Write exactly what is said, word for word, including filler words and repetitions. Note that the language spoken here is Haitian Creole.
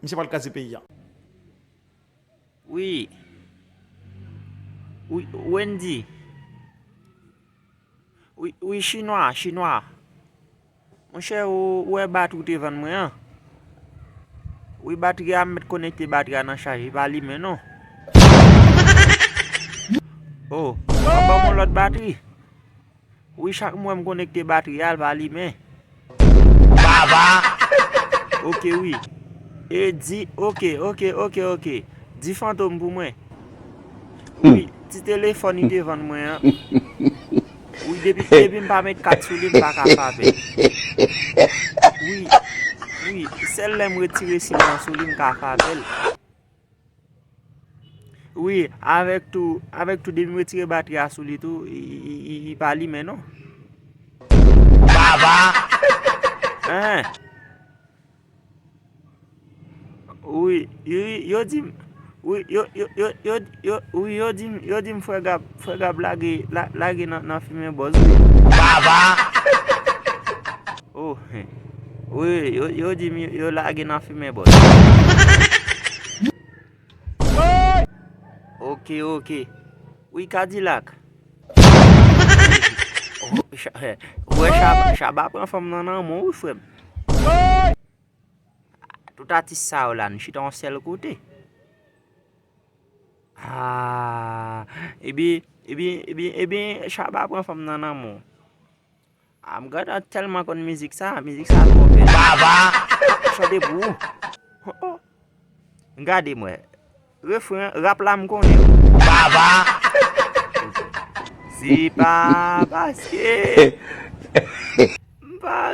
Misye pral kraze peyi a. Wi. Wi, Wendy. Wi, wi, chinwa, chinwa. Monchè, ou, ou wè batri ou te vann mwen an? Wi, batri a, m mèt konekte batri a nan chaj, li pa limen non. Oh, w ap ban m yon lòt batri? Wi, chak m wè m konekte batri a, l pa limen. Baba! Ok, wi. E di, ok, ok, ok, ok. Di Fantom pou mwen. Wi, ti telefòn li te vann mwen an. Wi, depi, depi m pa met kat sou li, m pa ka fè apèl. Wi, wi, sèl lè m retire sim nan sou li, m ka fè apèl. Wi, avèk tou, avèk tou, depi m retire batri a sou li tou, i, i, i, i pa limen non. Baba! Hein? Wi, wi, yo di m, wi, yo, yo, yo, yo, yo, wi, yo di m, yo di m frè Gab, frè Gab lage, la, lage nan, nan fimen bòz, wi. Baba! Oh, wi, yo, yo di m yo lage nan fimen bòz. Ok, ok. Wi, Kadilak. Oh, Cha-, eh, ou wè Chaba, Chaba pran fanm nan nan men w, wi, frè m. Tout atis sa yo la, nou chita yon sèl kote. Ah, ebyen, ebyen, ebyen, ebyen, Chaba pran fanm nan nan men w. Ah, m gentan tèlman konn mizik sa, mizik sa twò bèl. Baba! Chante pou ou. Oh, oh. Gade mwen. Refren, rap la m konnen. Baba! Se pa paske m pa